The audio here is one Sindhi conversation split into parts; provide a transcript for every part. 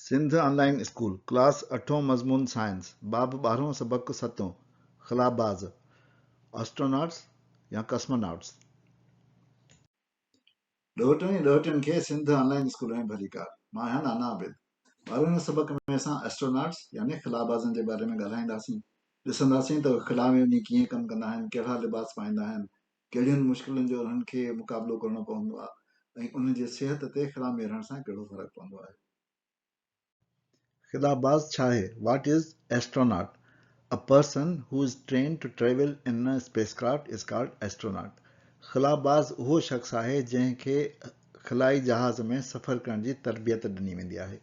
سنڌ آن لائين اسڪول، ڪلاس اٺون مضمون سائنس، باب ٻارهون سبق ستون، خلاباز، Astronauts يا Cosmonauts. ڏهوٽن ۽ ڏهوٽين کي سنڌ آن لائين اسڪول ۾ ڀليڪار. مان آهيان نانا عابد. ٻارهين سبق ۾ اسان Astronauts يعني خلابازن جي باري ۾ ڳالهائينداسين. ڏسنداسين ته اهي خلا ۾ وڃي ڪيئن ڪم ڪندا آهن، ڪهڙا لباس پائيندا آهن، ڪهڙين مشڪلن جو انهن کي مقابلو ڪرڻو پوندو آهي ۽ انهن جي صحت تي خلا ۾ رهڻ سان ڪهڙو فرق پوندو آهي. خلاباز ڇا آهي؟ What is Astronaut? A person who is trained to travel in a spacecraft is called astronaut. خلاباز اهو شخص آهي جنهن کي خلائي جهاز ۾ سفر ڪرڻ جي تربيت ڏني ويندي آهي.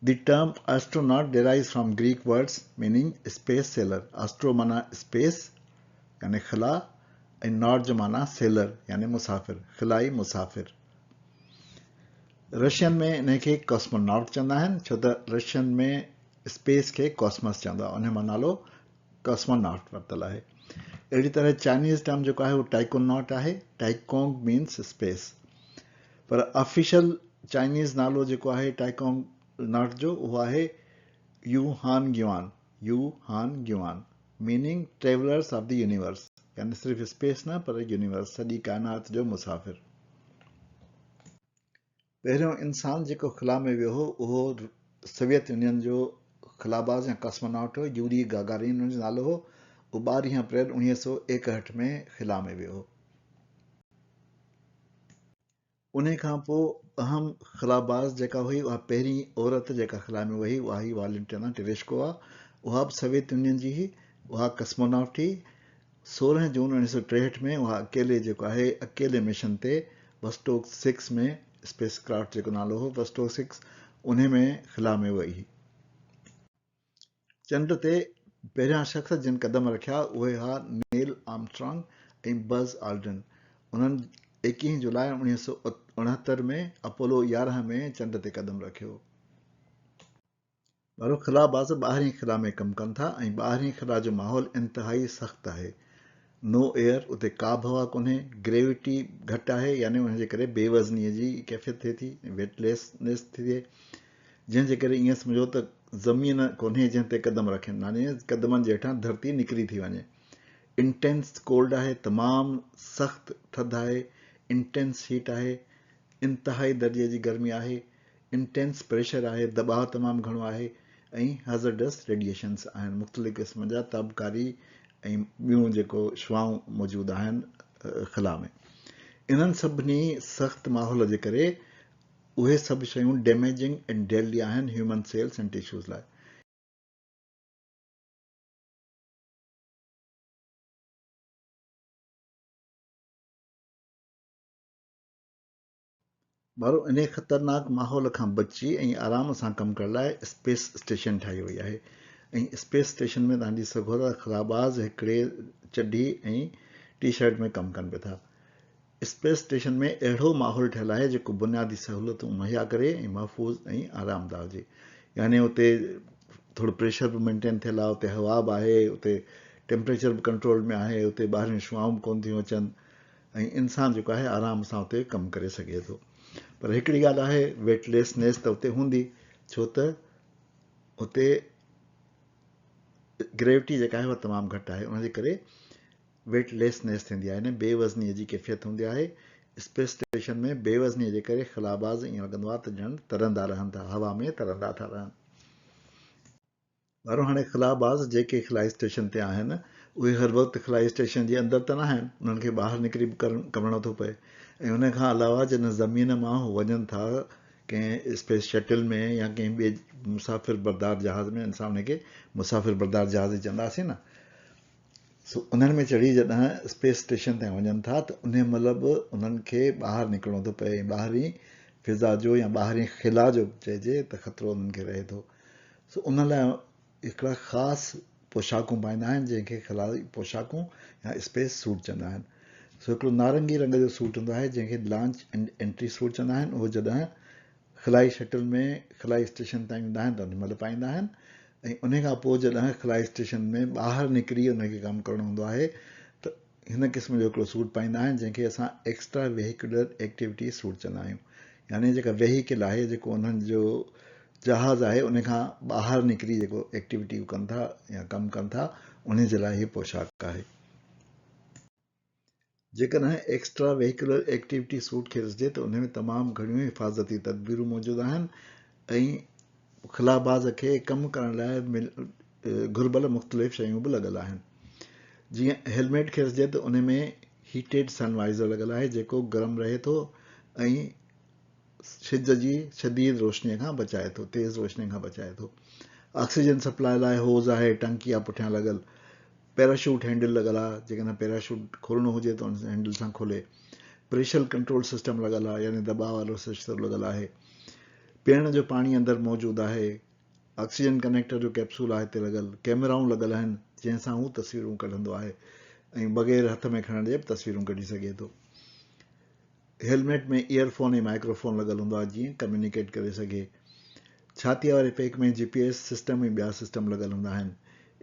The term astronaut derives from Greek words meaning space sailor، astro معنيٰ اسپيس يعني خلا ۽ not جو معنيٰ سيلر يعني مسافر، خلائي مسافر. رشين ۾ انهي کي ڪاسموناٽ چوندا آهن ڇو ته رشين ۾ اسپيس کي ڪاسمس چوندا آهن انهي مان نالو ڪاسموناٽ ورتل آهي. اهڙي طرح چائنيز ٽرم جيڪو آهي اهو ٽائيڪوناٽ آهي، ٽائيڪونگ مينس اسپيس. پر آفيشل چائنيز نالو جيڪو آهي ٽائيڪونگ not جو اهو آهي يو هان گيوان، Yu Han Guan، Meaning Travelers of the Universe يعني صرف اسپيس نه پر يونيورس سڄي ڪائنات جو مسافر. پهريون انسان جيڪو خلا ۾ ويو هو اهو سويت يونين جو خلاباز يا ڪاسموناٽ هو يوري گاگارين ان جو نالو هو اهو 12 اپريل 1961 ۾ خلا ۾ ويو هو. انهيء کان پوء اهم خلاباز جيڪا هئي اها پهرين عورت جيڪا خلا ۾ وئي اها هئي والنٽينا ٽيريشڪووا اها به سويت يونين جي هئي اها ڪسموناٽ هئي 16 جون 1963 ۾ اها اڪيلي جيڪو آهي اڪيلي مشن تي وسٽوڪ سڪس ۾ اسپيس ڪرافٽ جيڪو نالو هو وسٽوڪ سڪس انهي ۾ خلا ۾ وئي هئي. چنڊ تي پهريان شخص جن قدم رکيا اهي هئا نيل آرمسٽرانگ ۽ بز آلڊرن. انهن ايڪيهين جولاء 1969 ۾ اپولو 11 ۾ چنڊ تي قدم رکيو. ٻارو خلاباز ٻاهرين خلا ۾ ڪم ڪن ٿا ۽ ٻاهرين خلا جو ماحول انتهائي سخت آهي. نو ايئر، اتي ڪابه هوا ڪونهي، گريويٽي گهٽ آهي يعني ان جي ڪري بي وزنيء جي ڪيفيت ٿئي ٿي، ويٽ ليسنيس ٿي ٿئي. جنهن جي ڪري ائين سمجهو ته زمين ڪونهي جنهن تي قدم رکين يعني قدمن جي هيٺان ڌرتي نڪري ٿي وڃي. انٽينس ڪولڊ آهي تمام سخت ٿڌ آهي، انٽينس هيٽ آهي انتهائي درجي جي گرمي آهي، انٽينس پريشر آهي دٻاء تمام گهڻو آهي ۽ هزرڊس ريڊيئيشنس آهن مختلف قسم جا تابڪاري ۽ ٻيون جيڪو شعاعون موجود آهن خلا ۾ انهن سڀني سخت ماحول جي ڪري اهي سڀ شيون ڊيميجنگ ۽ ڊيڊلي آهن هيومن سيلز ۽ ٽشوز لاء. ٻارو انهي خطرناڪ ماحول کان بچي ۽ آرام سان ڪم ڪرڻ لاء اسپيس اسٽيشن ٺاهي وئي آهي ۽ اسپيس اسٽيشن ۾ توهان ڏسي سگهو ٿا خلاباز هڪڙي چڍي ۽ ٽي شرٽ ۾ ڪم ڪن پيا ٿا. اسپيس اسٽيشن ۾ اهڙو ماحول ٺهيل آهي جيڪو بنيادي سهولتون مهيا ڪري ۽ محفوظ ۽ آرامده هجي يعني اتي ٿورو پريشر به مينٽين ٿيل آهي اتي هوا به آهي اتي ٽيمپريچر به ڪنٽرول ۾ آهي اتي ٻاهريون شعاعون به ڪونه ٿيون اچن ۽ انسان جيڪو آهي آرام سان اتي ڪم ڪري سگهي ٿو پر هڪڙي ڳالهه آهي ويٽ ليسنيس ته اتي هوندي ڇو ته اتي گريوٽي جيڪا آهي اها تمام گهٽ آهي ان جي ڪري ويٽ ليسنيس ٿيندي آهي يعني بي وزنيء جي ڪيفيت هوندي آهي. اسپيس اسٽيشن ۾ بي وزنيء جي ڪري خلاباز ائين لڳندو آهي ته ڄڻ ترندا رهن ٿا، هوا ۾ ترندا ٿا رهن. ٻارو هاڻي خلاباز جيڪي خلائي اسٽيشن تي آهن اهي هر وقت خلائي اسٽيشن جي اندر ته ناهن، انهن کي ٻاهر نڪري به ڪمڻو ٿو پئي ۽ ان کان علاوه جڏهن زمين مان هو وڃن ٿا ڪنهن اسپيس شٽل ۾ يا ڪنهن ٻئي مسافر بردار جهاز ۾ اسان ان کي مسافر بردار جهاز ئي چونداسين نه سو انهن ۾ چڙهي جڏهن اسپيس اسٽيشن تائين وڃن ٿا ته انهي مهل به انهن کي ٻاهر نڪرڻو ٿو پئي ۽ ٻاهرين فضا جو يا ٻاهرين خلا جو چئجي ته خطرو انهن کي رهي ٿو. سو ان لاء هڪڙا خاص پوشاڪون پائيندا آهن جنهن کي خلائي پوشاڪون يا اسپيس سوٽ چوندا آهن. سو هڪڙو نارنگي رنگ جو سوٽ هوندو آهي جنهن کي لانچ اينڊ انٽري سوٽ چوندا آهن اهو جڏهن خلائي شٽل ۾ خلائي اسٽيشن تائين ويندا آهن ته ان مهل پائيندا آهن ۽ ان کان پوء جڏهن خلائي اسٽيشن ۾ ٻاهر نڪري ان کي ڪم ڪرڻو هوندو آهي ته هن قسم جو هڪڙو سوٽ پائيندا آهن جنهن کي اسان ايڪسٽرا ويهيڪولر ايڪٽيوٽي سوٽ چوندا آهيون يعني جيڪا ويهيڪل آهي جيڪو انهن جو جهاز آهي ان کان ٻاهر نڪري جيڪو ايڪٽيوٽي ڪن ٿا يا ڪم ڪن ٿا انهي جي لاء هي پوشاڪ آهي. جيڪڏهن ايڪسٽرا ويهيڪولر ايڪٽيوٽي سوٽ کي ڏسجي ته انهي ۾ تمام گهڻيون حفاظتي تدبيرون موجود آهن ۽ خلاباز کي ڪم ڪرڻ لاء گهربل مختلف شيون به لڳل آهن. جيئن هيلميٽ کي ڏسجي ته انهي ۾ هيٽيڊ سن وائزر لڳل آهي جيڪو گرم رهي ٿو ۽ سج جي شديد روشنيء کان بچائي ٿو، تيز روشنيء کان بچائي ٿو. آڪسيجن سپلاء لاء هوز آهي، ٽنڪي آهي پٺيان لڳل. پيراشوٽ هينڊل لڳل آهي، جيڪڏهن پيراشوٽ کولڻو هجي ته ان هينڊل سان کولي. پريشر ڪنٽرول سسٽم لڳل آهي يعني دٻاء وارو سرشتو لڳل آهي. پيئڻ جو پاڻي اندر موجود آهي. آڪسيجن ڪنيڪٽر جو ڪيپسول آهي هتي لڳل. ڪئميرائون لڳل آهن جنهن سان هو تصويرون ڪڍندو آهي ۽ بغير هٿ ۾ کڻڻ جي به تصويرون ڪڍي سگهي ٿو. Helmet ۾ earphone ۽ microphone لڳل هوندو آهي جيئن ڪميونيڪيٽ ڪري سگهي. ڇاتيء واري پيڪ ۾ جي پي ايس سسٽم ۽ ٻيا سسٽم لڳل هوندا آهن.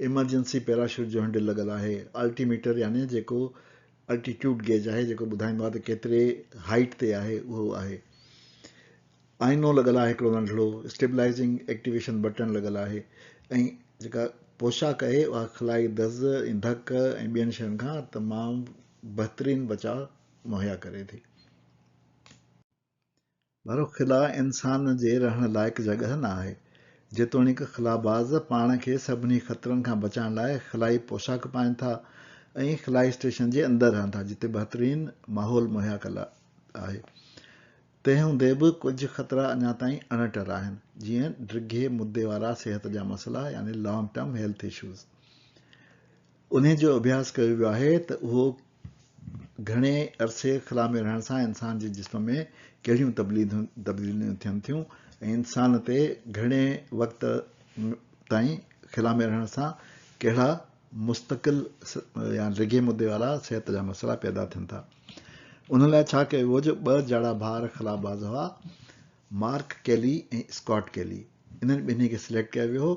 ايمرجنسي پيراشوٽ جو هينڊل لڳل آهي. الٽي ميٽر يعني جيڪو الٽيٽيوڊ گيج آهي جيڪو ٻڌائيندو آهي ته ڪيتري هائيٽ تي آهي اهو آهي. آئينو لڳل آهي هڪڙو ننڍڙو، اسٽيبلائيزنگ ايڪٽيويشن بٽڻ لڳل آهي ۽ جيڪا پوشاڪ آهي اها خلائي دز ۽ ڌڪ ۽ ٻين شين کان تمام بهترين بچاء مهيا ڪري ٿي. ٻارو خلا انسان جي رهڻ لائق جڳهه نه آهي. جيتوڻيڪ خلاباز پاڻ کي سڀني خطرن کان بچائڻ لاء خلائي پوشاڪ پائين ٿا ۽ خلائي اسٽيشن جي اندر رهن ٿا جتي بهترين ماحول مهيا ڪيل آهي. تنهن هوندي به ڪجهه خطرا اڃا تائين اڻٽر آهن جيئن ڊگهي مدي وارا صحت جا مسئلا يعني Long Term Health Issues. انهي جو اڀياس ڪيو ويو آهي ته اهو گهڻي عرصي خلا ۾ رهڻ سان انسان جي جسم ۾ ڪهڙيون تبديليون ٿين ٿيون ۽ انسان تي گهڻي وقت تائين خلا ۾ رهڻ سان ڪهڙا مستقل يا ڊگهي مدي وارا صحت جا مسئلا پيدا ٿين ٿا. ان لاء ڇا ڪيو ويو جو ٻه جاڙا ڀائر خلاباز هئا مارڪ ڪيلي ۽ اسڪاٽ ڪيلي انهن ٻنهي کي سليڪٽ ڪيو ويو هو.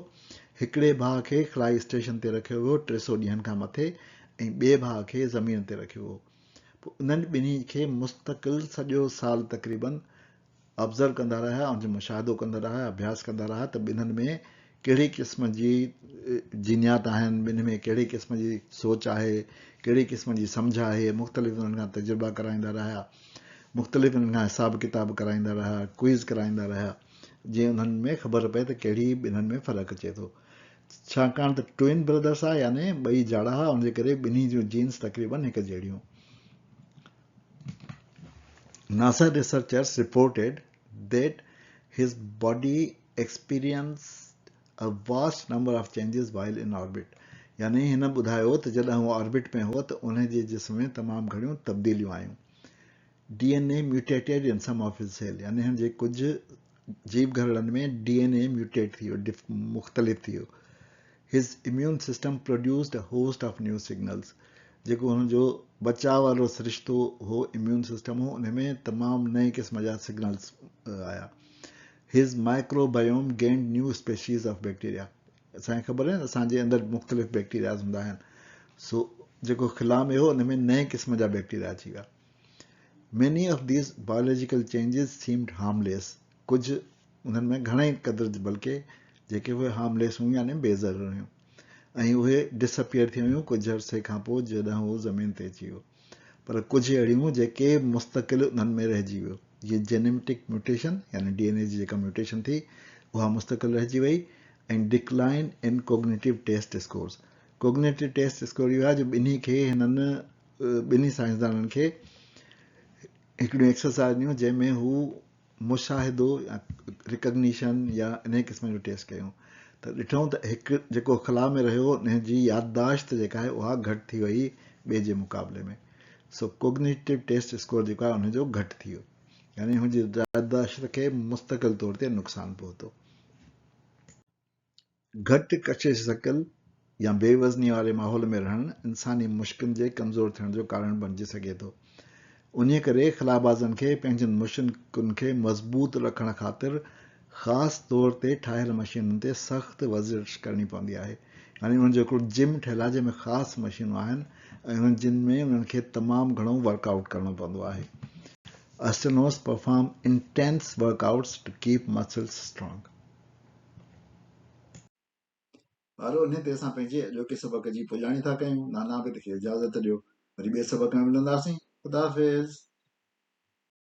هڪڙي ڀاء کي خلائي اسٽيشن تي رکيو ويو 300 ڏينهن کان مٿي ۽ ٻئي ڀاء کي زمين تي رکيو ويو. پوء انهن ٻنهي کي مستقل سڄو سال تقريبن آبزرو ڪندا رهيا، ان جو مشاهدو ڪندا رهيا، اڀياس ڪندا رهيا ته ٻنهن ۾ ڪهڙي قسم جي جينيات آهن، ٻنهي ۾ ڪهڙي قسم جي سوچ آهي، ڪهڙي قسم جي سمجهه آهي، مختلف انهن کان تجربا ڪرائيندا رهيا، مختلف انهن کان حساب ڪتاب ڪرائيندا رهيا، ڪوئز ڪرائيندا رهيا. جيئن انهن ۾ خبر پئي ته ڪهڙي ٻنهن ۾ فرق اچي ٿو. ڇاڪاڻ ته ٽوئن برادرس ها يعني ٻئي جاڙا ها ان جي ڪري ٻنهي جون جينس تقريبن هڪ جهڙيون. NASA researchers reported that his body experienced a vast number of changes while in orbit يعني هن ٻڌايو ته جڏهن هو آربٽ ۾ هو ته ان جي جسم ۾ تمام گهڻيون تبديليون آيون. D N A mutated in some of his cell يعني هن جي ڪجهه جيو گهرڙن ۾ ڊي اين اي ميوٽيٽ ٿي ويو مختلف ٿي ويو. His immune system produced a host of new signals جيڪو هن جو بچاء وارو سرشتو هو اميون سسٽم هو ان ۾ تمام نئين قسم جا سگنلز آيا. His microbiome gained new species of bacteria اسان کي خبر آهي اسان جي اندر مختلف بيڪٽيرياز هوندا آهن سو جيڪو خلا ۾ هو ان ۾ نئين قسم جا بيڪٽيريا اچي ويا. Many of these biological changes seemed harmless ڪجهه انهن ۾ گهڻي قدر بلڪه جيڪي اهي هارمليس هيون يعني بي ضرر هيون ۽ اهي ڊس اپيئر ٿي ويون ڪجهه عرصي کان پوء جڏهن هو زمين تي اچي ويو پر ڪجهه اهڙيون جيڪي مستقل انهن ۾ رهجي ويو جيئن جينيٽڪ ميوٽيشن يعني ڊي اين اي جي جيڪا ميوٽيشن ٿي اها مستقل رهجي وئي ۽ decline in cognitive test scores cognitive test score اهو آهي جو ٻنهي کي هنن ٻنهي سائنسدانن کي هڪڙيون ايڪسرسائز ڏنيون جنهن ۾ هو مشاهدو يا ريڪگنيشن يا انهي قسم جو ٽيسٽ ڪيون ته ڏٺائون ته هڪ جيڪو خلا ۾ رهيو ان جي يادداشت جيڪا آهي اها گهٽ ٿي وئي ٻئي جي مقابلي ۾ سو ڪوگنيٽو ٽيسٽ اسڪور جيڪو آهي ان جو گهٽ ٿي ويو يعني هن جي يادداشت کي مستقل طور تي نقصان پهتو. گهٽ ڪشش ثقل يا بي وزني واري ماحول ۾ رهڻ انساني مشڪن جي ڪمزور ٿيڻ جو ڪارڻ بڻجي سگهي ٿو. انهيء ڪري خلابازن کي پنهنجن مشڪن کي مضبوط رکڻ خاطر خاص طور تي ٺاهيل مشينن تي سخت ورزش ڪرڻي پوندي آهي. يعني انهن جو هڪڙو جم ٺهيل آهي جنهن ۾ خاص مشينون آهن ۽ انهن جن ۾ انهن کي تمام گهڻو ورڪ آئوٽ ڪرڻو پوندو آهي. Astronauts perform intense workouts to keep muscles strong. ٻارو انهي تي اسان پنهنجي اڄوڪي سبق جي پڄاڻي ٿا ڪيون. نانا عابد کي اجازت ڏيو. وري ٻئي سبق ۾ ملنداسين. خدا حافظ.